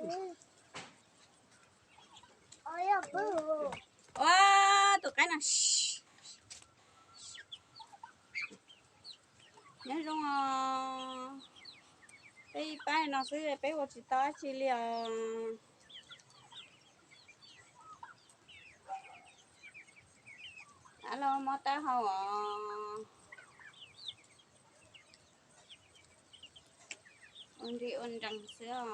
Ua tus qaib no. Nyob zoo os. Peb ib pab no xwb peb ua tsis tau dab tsi li os. Ab los mob taub hau os. Ua nrig ua nrees xwb os.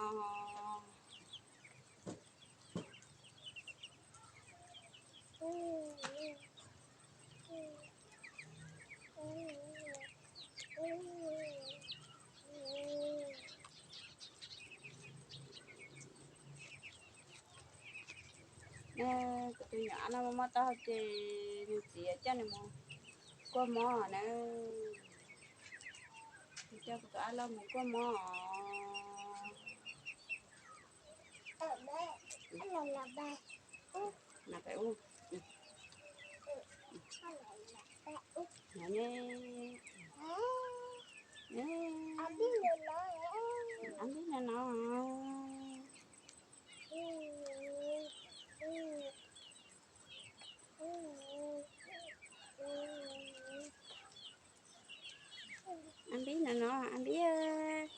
Kuv tus nyuam no mob taub hau ces nws txiv coj nws mus kuaj mob na. Nws coj kuv tus ab loj mus kuaj mob. Ab npib no no. Ab npib no no, ab npib.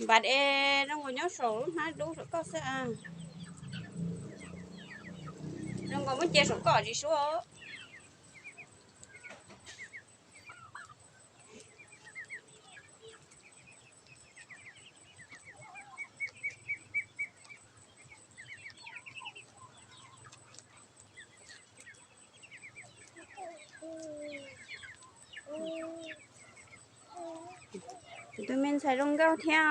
Npam es zoo nkaus nyob saum lub hnab dub saum koj xwb a. Zoo nkaus muab cia saum koj tsis suab. Kuv tus me ntxhais zoo nkauj thiab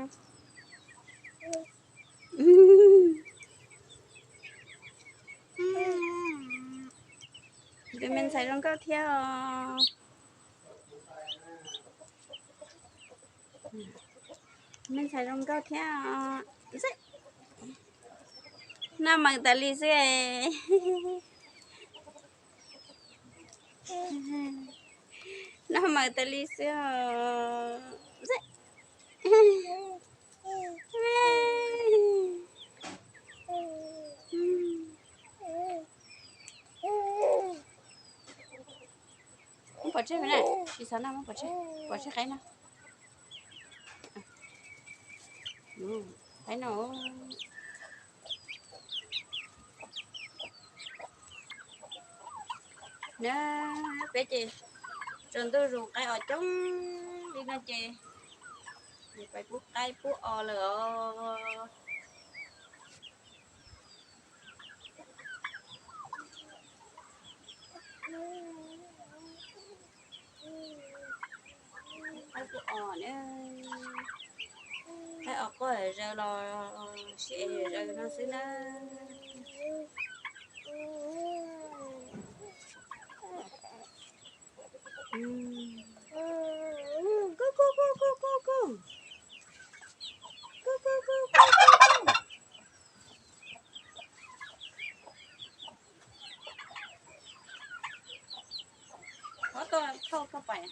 os. Kuv tus me ntxhais zoo nkauj thiab os. Me ntxhais zoo nkauj thiab os. Noj maws tas li xwb. Noj maws tas li xwb os. Muab pov tseg na, tsis xav noj, muab pov tseg, pov tseg qaib no. Qaib no. Na, peb ces tsaus ntuj zus qaib os coob li no ces peb pub qaib pub os lawm os. Qaib pub os na, qaib os quaj zaws los siav zaws no xwb na. Qhov tau thauj thauj pais.